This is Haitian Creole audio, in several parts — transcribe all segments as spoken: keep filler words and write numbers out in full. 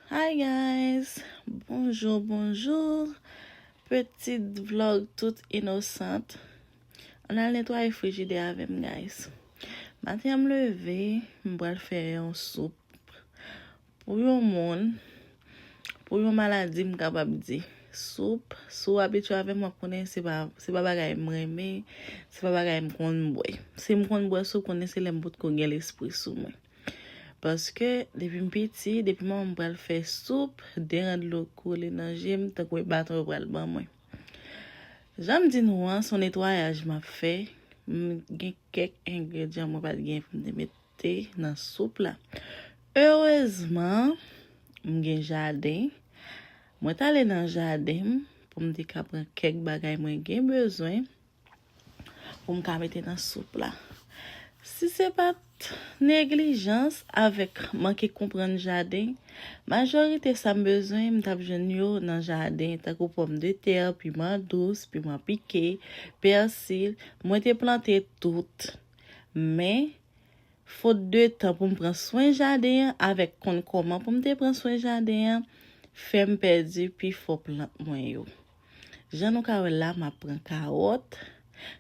Hi guys, bonjou, bonjou. Petit vlog tout inosant. Ann al netwaye frijidè avè m, guys. Maten an m leve, m pral fè yon soup pou yon moun, pou yon maladi, m kapab di. Soup, si w abitye avè m, w ap konnen se pa, se pa bagay m renmen, se pa bagay m konn bwè. Si m konn bwè soup, konnen se lè m potko gen lespri sou mwen. Paske depi m piti, depi manman m pral fè soup, de rad dlo koule nan je m, tankou e baton yo pral ban mwen. Jan m di nou an, se yon netwayaj m ap fè. M gen kèk engredyan mwen pa t gen pou m te mete nan soup la. Erezman, m gen jaden. Mwen t ale nan jaden m pou m te ka pran kèk bagay mwen gen bezwen pou m ka mete nan soup la. Si se pa t neglijans avèk manke konprann jaden, majorite sa m bezwen, m t ap jwenn yo nan jaden, tankou pòmdetè, piman dous, piman pike, pèsi. Mwen te plante tout. Men, fot de tan pou m pran swen jaden an, avèk konn kòman pou m te pran swen jaden an, fè m pèdi pifò plant mwen yo. Jan nou ka wè la, m ap pran kawòt.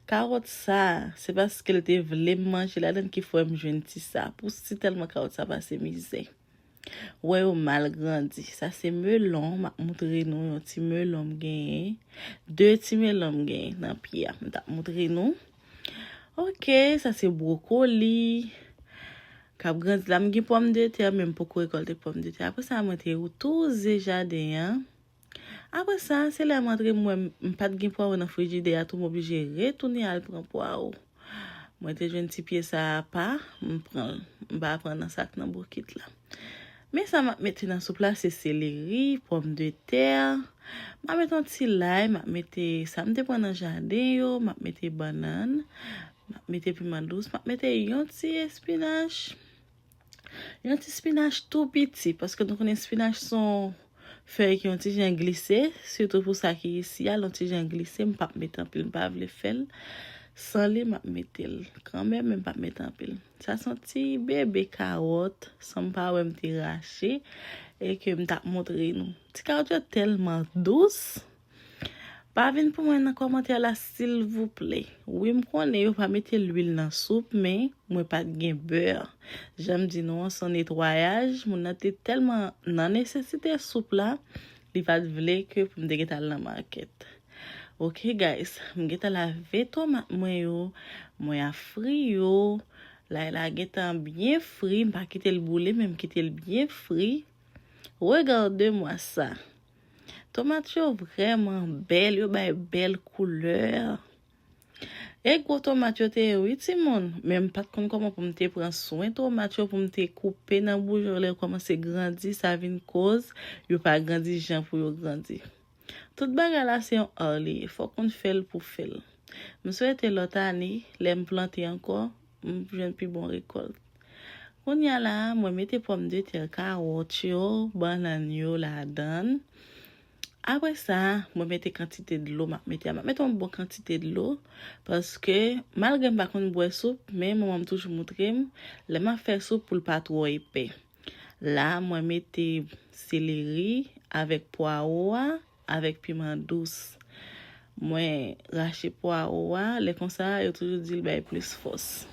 Kawòt sa, se paske l te vle m manje ladan l ki fè m jwenn ti sa. Pou si tèlman kawòt sa pase mizè. Ou wè yo mal grandi. Sa se melon, m ap moutre nou yon ti melon m genyen. De ti melon m genyen nan pye a. M t ap moutre nou. Ok, sa se bwokoli k ap grandi la. M gen pòmdetè, men m poko rekòlte pòmdetè. Apre sa, mwen te touze jaden an. Apre sa, se lè m antre, m wè m, m pa t gen pwawo nan frijidè a tou, m oblije retounen al pran pwawo. Mwen te jwenn ti pye sa apa, m pran l. M pa pran nan sa k nan bokit la. Men sa m ap mete nan soup la, se seleri, pòmdetè. M ap mete yon ti lay, m ap mete sa m te pran nan jaden yo, m ap mete bannann, m ap mete piman dous, m ap mete yon ti espinach. Yon ti espinach tou piti, paske nou konnen espinach se yon fèy ki yon ti jan glise, sitou pou sa ki isi a, l yon ti jan glise, m p ap mete anpil, m pa vle fè l. San li, m ap mete l kanmenm, men m p ap mete anpil. Sa se yon ti bebe kawòt, san m pa wè m te rache, e ke m t ap montre nou. Ti kawòt yo tèlman dous. Pa vin pou mwen nan kòmantè la, silvouplè. Wi, m konnen yo pa mete lwil nan soup, men mwen pa t gen bè. Jan m di nou an, se yon netwayaj. Moun nan te tèlman nan nesesite soup la, li pa t vle ke pou m te gentan al nan makèt. Ok, guys, m gentan lave tomat mwen yo, mwen a fri yo. Lay la gentan byen fri, m pa kite l boule, men m kite l byen fri. Regardez-moi ça. Tomat yo vrèman bèl, yo bay bèl koulè. E gwo tomat yo te ye wi, timoun. Men m pa t konn kòman pou m te pran swen tomat yo, pou m te koupe nan bouyon, lè yo kòmanse grandi, sa vin koz yo pa grandi jan pou yo grandi. Tout bagay la se yon art li ye, fòk ou konn fè l pou fè l. M swete lòt ane, lè m plante ankò, m jwenn pi bon rekòlt. Kounye a la, mwen mete pòmdetè, kawòt yo, bannann yo ladan l. Apre sa, mwen mete kantite dlo m ap mete a. M ap mete yon bon kantite dlo, paske malgre m pa konn bwè soup, men manman m toujou moutre m, lè m ap fè soup pou l pa twò epè. La, mwen mete seleri avèk pwawo a, avèk piman dous. Mwen rache pwawo a, lè konsa, yo toujou di l bay plis fòs.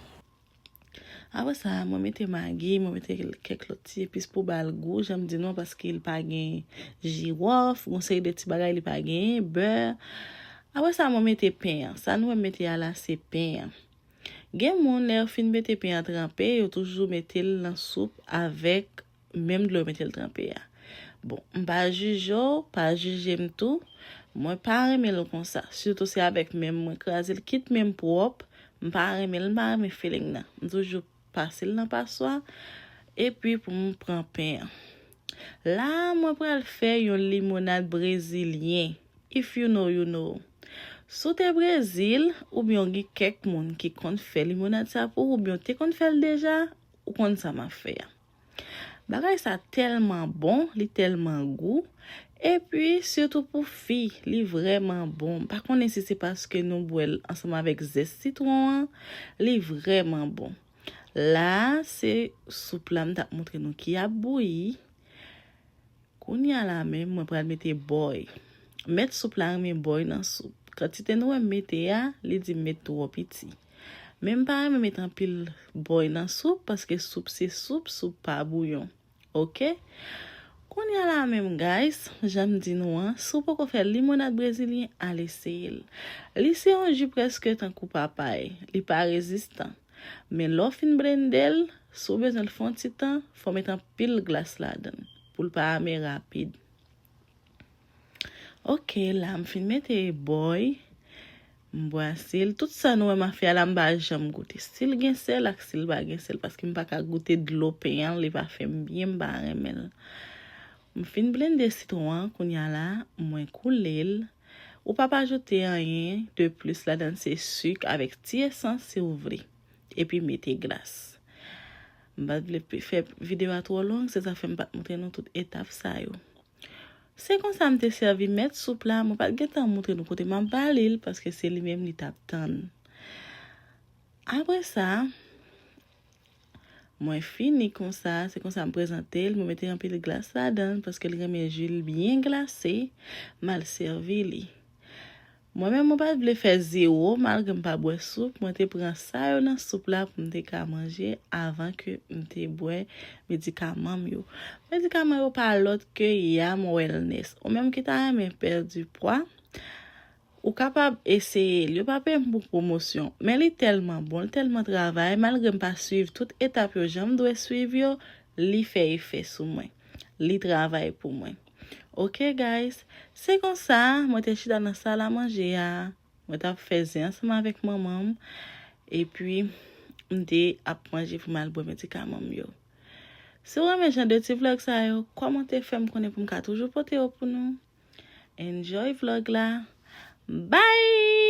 Apre sa, mwen mete magi, mwen mete kèk lòt ti epis pou ba l gou, jan m di nou an, paske l pa gen jiwòf, gon seri de ti bagay li pa genyen, bè. Apre sa, mwen mete pen an. Sa nou wè m mete a la, se pen an. Gen moun, lè yo fin mete pen an tranpe, yo toujou mete l nan soup avèk menm dlo yo mete l tranpe a. Bon, m pa jije w, pa jije m tou. Mwen pa renmen l konsa. Sitou se avèk men m mwen kraze l, kit men m pwòp, m pa renmen l, m pa renmen feeling nan. M toujou pase l nan paswa, epi pou m pran pen an. La, mwen pral fè yon limonad brezilyen. If you know, you know. Si w te Brezil, oubyen w gen kèk moun ki konn fè limonad sa pou ou, oubyen w te konn fè l deja, ou konn sa m ap fè a. Bagay sa tèlman bon, li tèlman gou. Epi, sitou pou fi, li vrèman bon. M pa konnen si se paske nou bwè l ansanm avèk zès sitwon an, li vrèman bon. La, se soup la m t ap montre nou ki ap bouyi. Kounye a la menm, mwen pral mete bòy. Mèt soup la renmen bòy nan soup. Kantite nou wè m mete a, li di m met twò piti. Men m pa renmen met anpil bòy nan soup, paske soup se soup, soup pa bouyon. Oke? Kounye a la menm, guys, jan m di nou an, si w poko fè limonad brezilyen, al eseye l. Li se yon ji prèske tankou papay. Li pa rezistan. Men lè w fin blende l, si w bezwen l fè yon ti tan, fò w met anpil glas ladan l pou l pa ame rapid. Oke, la m fin mete bòy, m bwase l. Tout sa nou wè m ap fè a la, m pa janm goute. Si l gen sèl ak si l pa gen sèl, paske m pa ka goute dlo pen an, li pa fè m byen, m pa renmen l. M fin blende sitwon an, kounye a la, mwen koule l. Ou pa pa ajoute anyen de plis ladan l, se sik avèk ti esans si w vle. Epi mete glas. M pa t vle pe- fè videyo a twò long, se sa fè m pa t montre nou tout etap sa yo. Se konsa m te sèvi mèt soup la, mwen pa t gentan montre nou kote m ap bale l, paske se li menm li t ap tann. Apre sa, mwen fini konsa, se konsa m prezante l, mwen mete anpil glas ladan l, paske l renmen ji l byen glase, m al sèvi li. Mwen menm, mwen pa t vle fè zewo, malgre m pa bwè soup, mwen te pran sa yo nan soup la pou m te ka manje avan ke m te bwè medikaman m yo. Medikaman yo pa lòt ke Yam Wellness. Ou menm ki ta renmen pèdi pwa, ou kapab eseye l. Yo pa peye m pou pwomosyon, men li tèlman bon, li tèlman travay, malgre m pa swiv tout etap yo jan m dwe swiv yo, li fè efè sou mwen. Li travay pou mwen. Oke, guys, se konsa, mwen te chita nan sal a manje a, mwen t ap fè zen ansanm avèk manman m, epi m te ap manje pou m al bwè medikaman m yo. Si w renmen jan de ti vlòg sa yo, kòmante fè m konnen pou m ka toujou pote yo pou nou. Enjoy vlòg la. Bye!